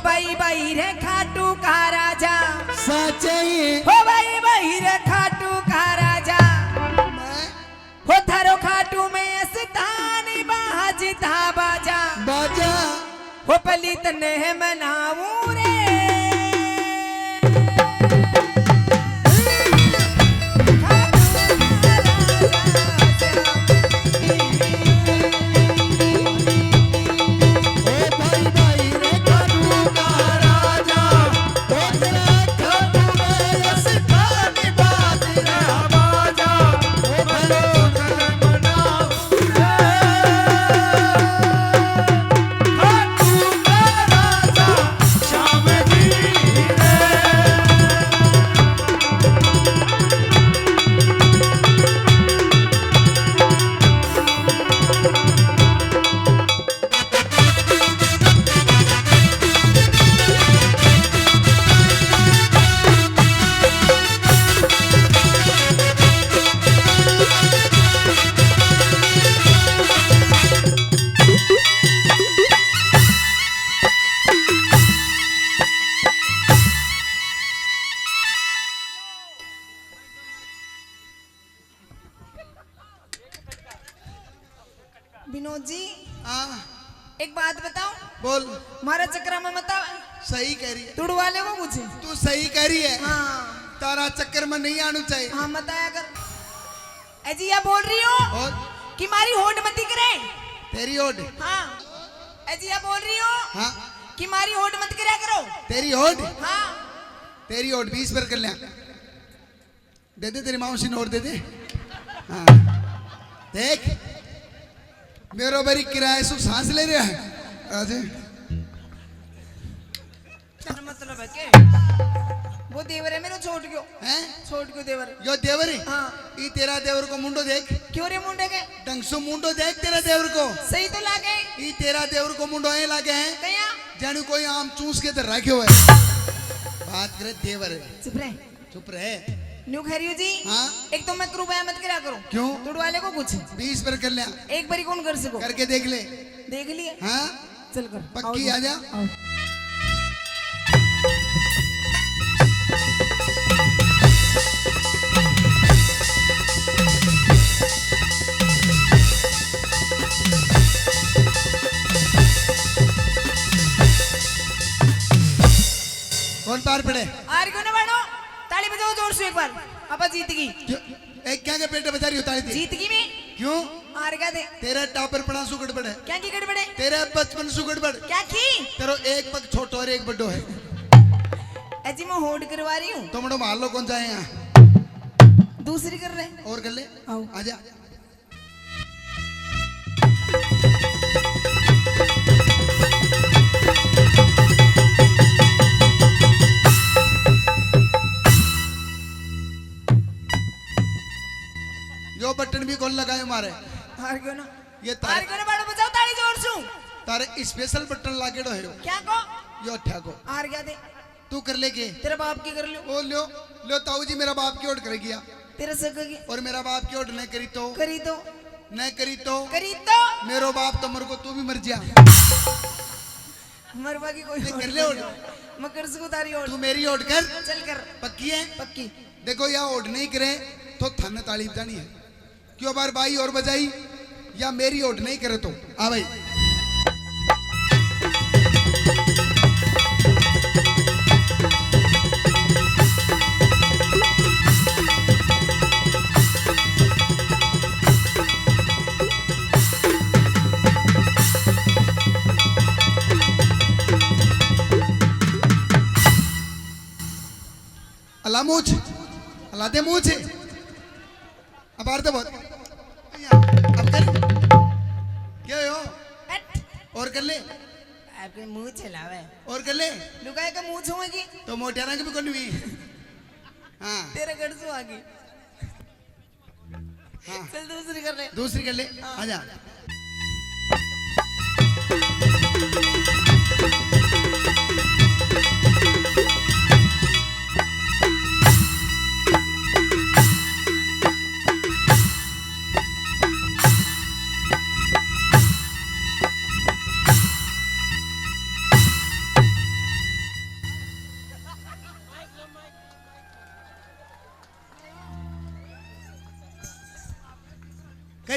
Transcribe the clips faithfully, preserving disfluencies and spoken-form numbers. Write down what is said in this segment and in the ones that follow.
भाई भाई रे खाटू का राजा। सच्चाई। हो भाई भाई रे खाटू का राजा। मैं हो थारो खाटू में स्थान बाजता बाजा। बाजा। हो पलित ने मनाऊं रे। विनोद जी, हाँ। एक बात बताओ। बोल। मारा चक्कर में मत आवे। सही कह रही है। तुड़वा लेगो कुछ। तू सही कह रही है। हाँ। तारा चक्कर में नहीं आना चाहिए। हाँ, मत आया कर। ए जी, या बोल रही हूँ और? कि मारी होड़ मती करे। तेरी होड़? हाँ। ए जी, या बोल रही हूँ हाँ। कि मारी होड़ मत करया करो। तेरी होड़? हाँ। तेरी होड़ बीस बार कर लिया। दे दे तेरी माँ उसी नोट दे दे। हाँ। देख, मेरो बारी किराए सु सांस ले रहा है। आज तेरा मतलब है के? वो देवर है मेरा, छोड़ क्यों? हैं? छोड़ क्यों देवर? यो देवर है? हाँ। ई तेरा देवर को मुंडो देख। क्यों रे मुंडे के? ढंग से मुंडो देख तेरा देवर को। सही तो लागे। ई तेरा देवर को मुंडो ऐ लागे है। कया? जाने कोई आम चूस के धर रखे हुए। बात करे देवर है। चुप रहे। चुप रहे। न्यू खैरियो जी। हाँ? एक तो मैं रुपया मत करा करो। क्यों? तुड़वा लेगो कुछ। बीस बार कर लिया। एक बारी कौन कर सको? करके देख ले। देख लिए? हाँ? चल कर। पक्की आओ। आजा। आओ। कौन पार पड़े? आर क्यों ना बाड़ो? ताली बजाओ जोर से एक बार। आपा जीत गई। क्यों? एक क्या के पेट बजा रही हो ताली दी? जीत गई मैं। क्यों? हार गया दे। तेरा टापर पड़ा सु गड़बड़ है। क्या की गड़बड़ है? तेरा बचपन सु गड़बड़। क्या की? तेरो एक पग छोटो और एक बड़ो है। अजी मैं होड़ करवा रही हूँ। तुमड़ो मार लो कौन जाए यहाँ। दूसरी कर रहे। और कर ले। आओ। आजा। यो बटन भी कौन लगाए मारे? हार गयो ना। ये तारे हार गयो ना, बाड़ो बजाओ ताली जोर सु। तारे स्पेशल बटन लागेड़ो है यो। क्या को? यो ठा को। हार गया दे। तू कर ले के? तेरे बाप की कर लो। ओ लो, लो ताऊ जी मेरा बाप की ओट कर गया। तेरे सगा की। और मेरा बाप की ओट नहीं करी तो? करी तो। नहीं करी तो? करी तो। मेरो बाप तो मर को तू भी मर जा। मरवा की कोई नहीं, कर ले ओट। मैं कर सकूं तारी ओट। तू मेरी ओट कर। चल कर। पक्की है? पक्की। देखो या ओट नहीं करे तो थाने ताली बजानी है। क्यों बार बाई और बजाई या मेरी ओट नहीं करे तो? आ भाई। अला मूछ, अला दे मूछ। अब आर तो बहुत। अब कर। क्या हो? हट। और कर ले। आपके मुंह चलावे। और कर ले। लुगाई का मुंह छुएगी। तो मोटियाना की भी कोनी हुई। हाँ। तेरे घर से आगी। हाँ। चल दूसरी कर ले। दूसरी कर ले। हाँ। आजा।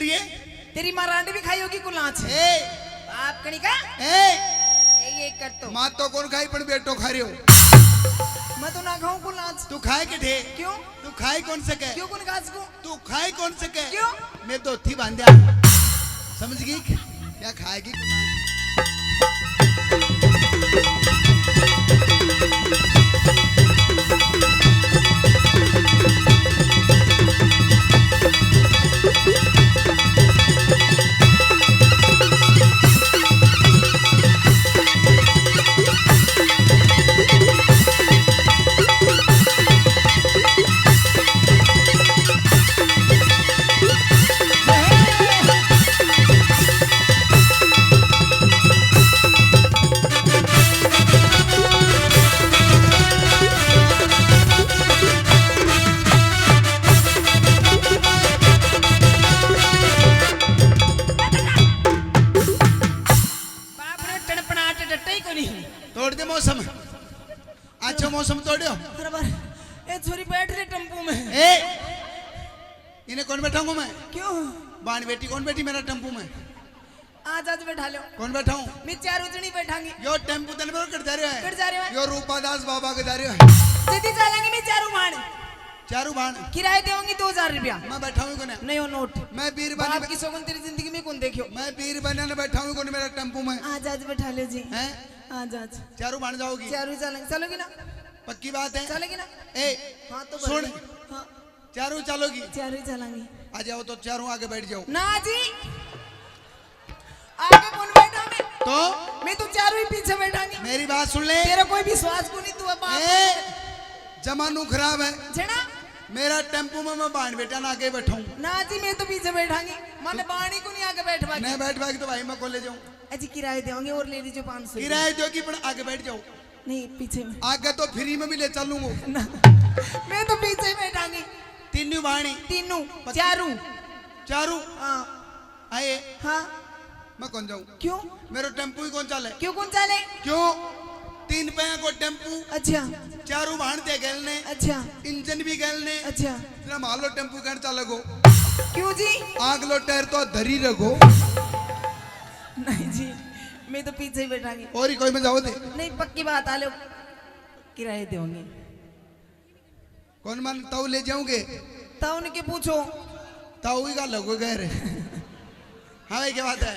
ये? तेरी माँ रांड भी खाई होगी कुलाच। ए। बाप कणी का? ए। ए, ये कर तो। माँ तो कौन खाई, पण बेटो खा रहे हो। मैं तो ना खाऊं कुलाच। तू खाए के ठे? क्यों? तू खाए कौन सके? क्यों कौन खा सकूं? तू खाए कौन सके? क्यों? मैं धोती बांध्या। समझ गई? क्या खाएगी? बाप रे, टणपणाट डटे ही कोनी। तोड़ दे मौसम। अच्छा मौसम तोड़ियो। अरे बार, ए छोरी बैठ रही टेम्पू में। ए, इन्हें कौन बैठाऊंगा मैं? क्यों? बाण बेटी कौन बैठी मेरा टेम्पू में? आज, आज बैठा लो। कौन बैठाऊं? मैं चारू जनी बैठांगी। यो टेम्पू तन पर कट जा रहे है। कट जा रहे है। यो रूपादास बाबा के जा रहे है। जदी चालांगी मैं चारू भाण। चारू भाण। किराए देवांगी दो हजार रुपया। मैं बैठाऊं कोने। नहीं हो नोट। मैं बीर बानी बाप की सौगन तेरी जिंदगी में कौन देखियो। मैं बीर बानी ने बैठाऊं कोने मेरा टेम्पू में। आज, आज बैठा लो जी। हैं? आज, आज। चारू भाण जाओगी? चारू चालेंगे। चलोगी ना? पक्की बात है? चलेगी ना? ए, हाँ तो सुन। बोलो। हाँ। चारू चलोगी? चारू ही चलांगी। आ जाओ तो चारू आगे बैठ जाओ। ना जी, आगे कौन बैठा मैं? तो? मैं तो चारू ही पीछे बैठांगी। मेरी बात सुन ले। तेरा कोई विश्वास को नहीं, तू अब बाप ए, जमानू खराब है। जना? मेरा टेम्पू में मैं बाण बेटा ना आगे बैठाऊं। ना जी, मैं तो पीछे बैठांगी। मैंने बाणी को नहीं आगे बैठवा। नहीं बैठवा तो भाई मैं को ले जाऊं। अजी किराए देवांगे और ले लीजिए पाँच सौ। किराए दोगी पण आगे बैठ जाओ। नहीं, पीछे में। आगे तो फ्री में भी ले चलूंगा। ना, मैं तो पीछे ही बैठांगी। तीनू बाणी। तीनू, पक्की? चारू। चारू? हाँ। आए? हाँ। मैं कौन जाऊं? क्यों? मेरो टेम्पू ही कौन चाले? क्यों कौन चाले? क्यों? तीन पहिया को टेम्पू। अच्छा। चारू भाण दे गैल ने। अच्छा। इंजन भी गैल ने। अच्छा। तेरा मालो टेम्पू कहन चालेगो। क्यों जी? आग लो टायर तो धरी रखो। नहीं जी, मैं तो पीछे ही बैठांगी। और ही कोई में जाओ दे। नहीं, पक्की बात आ लो, किराए देंगे। कौन मान ताऊ ले जाओगे? ताऊ ने के पूछो। ताऊ ही का लगो गए रे। हाँ भाई, क्या बात है?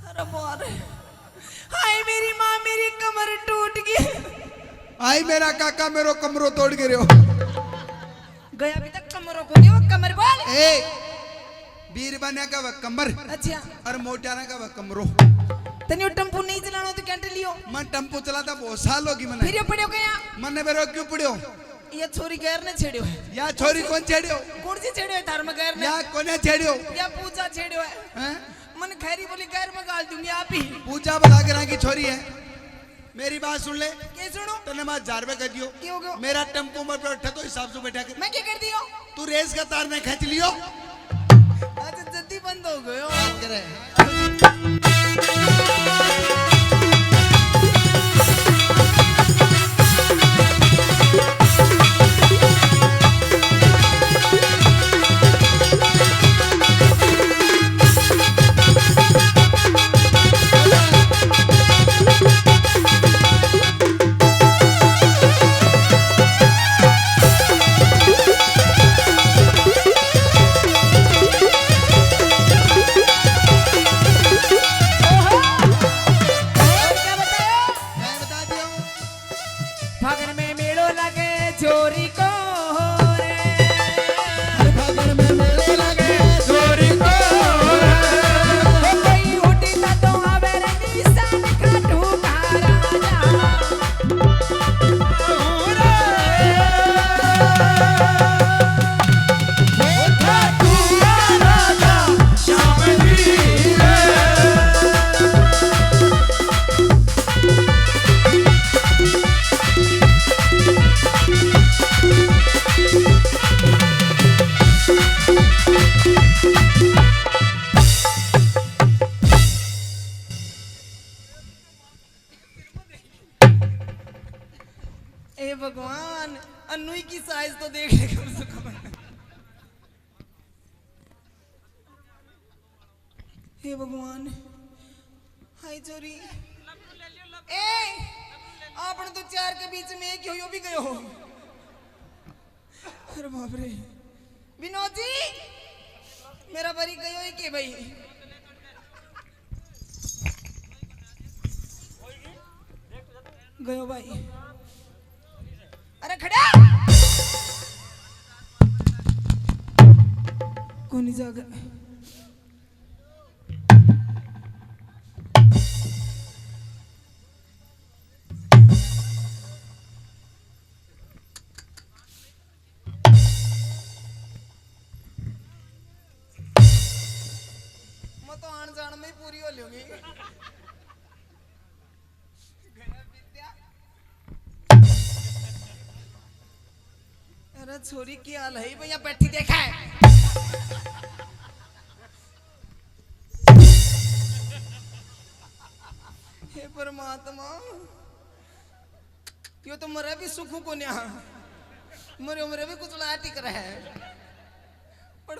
अरे बाप रे। हाय मेरी माँ, मेरी कमर टूट गई। आई मेरा काका, मेरो कमरो तोड़ के रहो। गया अभी तक कमरो को नहीं, वो कमर बोल। ए, बीर बन्या का वह कमर। अच्छा। और मोटारा का वह कमरो। तने वो टेम्पू नहीं चलाना तो क्या लियो? मैं टेम्पू चलाता बहुत साल होगी मने। फिर ये पड़्यो गया? मने मेरो क्यों पड़्यो? ये छोरी गैर ने छेड़्यो है। या छोरी कौन छेड़्यो? कौन सी छेड़्यो है धर्म गैर ने? या कोने छेड़्यो? या पूजा छेड़्यो है। हैं? मन खैरी बोली गैर में गाल दूंगी आप ही। पूजा बला के की छोरी है। मेरी बात सुन ले। के सुनो? तने मैं हजार रुपए कह दियो। के हो गयो? मेरा टेम्पो में बैठा तो हिसाब से बैठा कर। मैं क्या कर दियो? तू रेस का तार ने खींच लियो। अच्छा, जल्दी बंद हो गयो। बात करे। भगवान, अन्नू की साइज तो देख ले कम से कम। हे भगवान, हाय चोरी। ए, आपने तो चार के बीच में एक यो भी गयो। अरे बाप रे। विनोद जी, मेरा बारी गयो ही के भाई? गयो भाई। अरे खड़ा। कोनी जागा। मैं तो आन जान में ही पूरी हो लूंगी। अरे छोरी की हाल है भैया, बैठी देखा है। हे परमात्मा, यो तो मरे भी सुखू को न्या, मरे मरे भी कुछ लाटी कर है। पर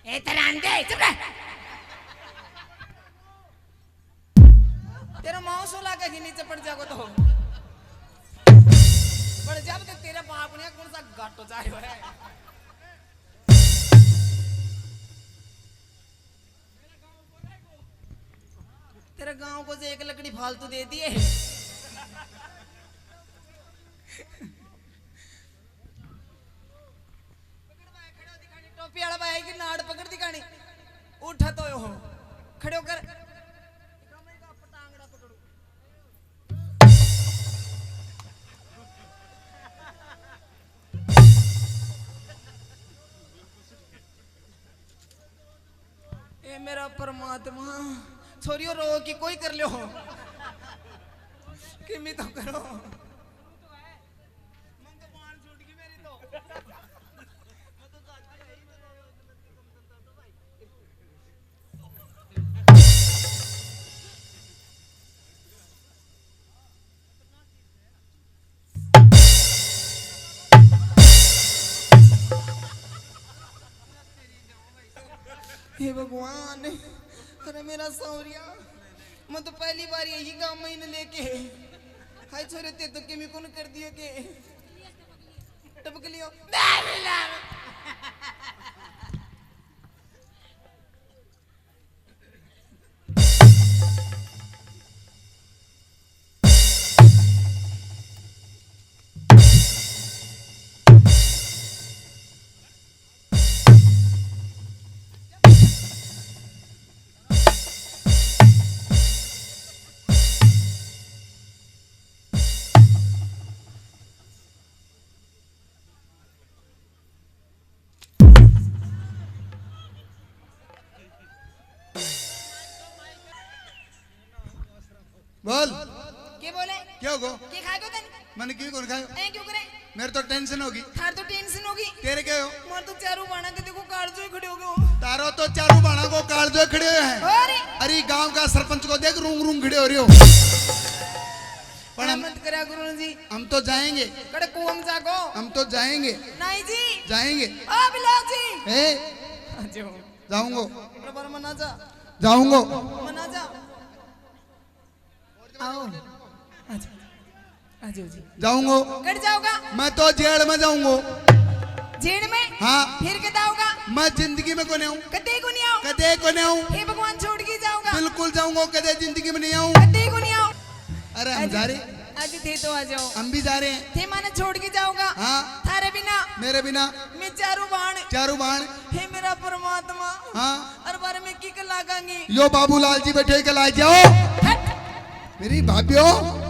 ए, तेरा अंडे, चुप रह। तेरा मांस लागे कि नीचे पड़ जागो तो। पड़ जावे तो तेरे बाप ने कौन सा गाटो जा रहा है? तेरे गांव को से एक लकड़ी फालतू दे दिए। टोपी वाला भाई की नाड़ पकड़ दिखानी। उठा तो हो, खड़े होकर। ए मेरा परमात्मा, छोरियो रो की कोई कर लो, किमी तो करो। हे भगवान, अरे मेरा सौरिया, मैं तो पहली बार यही गांव में इन्हें लेके। हाय छोरे, ते तो किमी कौन कर दियो के? टपक लियो। बोल। के बोले? क्या हो गो? के खाए को तन? मैंने क्यों कौन खायो? ऐ क्यों करे? मेरे तो टेंशन होगी। थार तो टेंशन होगी। तेरे क्या हो? मार तो चारू बाणा के देखो कालजो ही खड़े हो गए हो। तारो तो चारू बाणा को कालजो ही खड़े हुए हैं। और? अरे गांव का सरपंच को देख, रूंग रूंग खड़े हो रहे हो। पर हम मत करा गुरु जी। हम तो जाएंगे। कड़े कुआं में जागो। हम तो जाएंगे। नहीं जी। जाएंगे। ओ बिलास जी। ए? आ जाओ। जाऊंगो। प्रभु मना जा। जाऊंगो। मना जा। आओ। आ जाओ। आ जाओ जी। जाऊंगो। कट जाओगा? मैं तो जेल में जाऊंगो। जेल में? हाँ। फिर कद आओगा? मैं जिंदगी में कोने आऊं। कदे को नहीं आओ? कदे कोने आऊं। हे भगवान, छोड़ के जाओगा? बिल्कुल जाऊंगो, कदे जिंदगी में नहीं आऊं। कदे को नहीं आओ? अरे हम जा रहे। आज थे तो आ जाओ। हम भी जा रहे हैं। थे माने छोड़ के जाओगा? हाँ। थारे बिना? मेरे बिना? मैं चारू बाण। चारू बाण। हे मेरा परमात्मा। हाँ। अरे बारे में की के लागांगी? यो बाबूलाल जी बैठे के ला जाओ। हट। मेरी भाभीओ।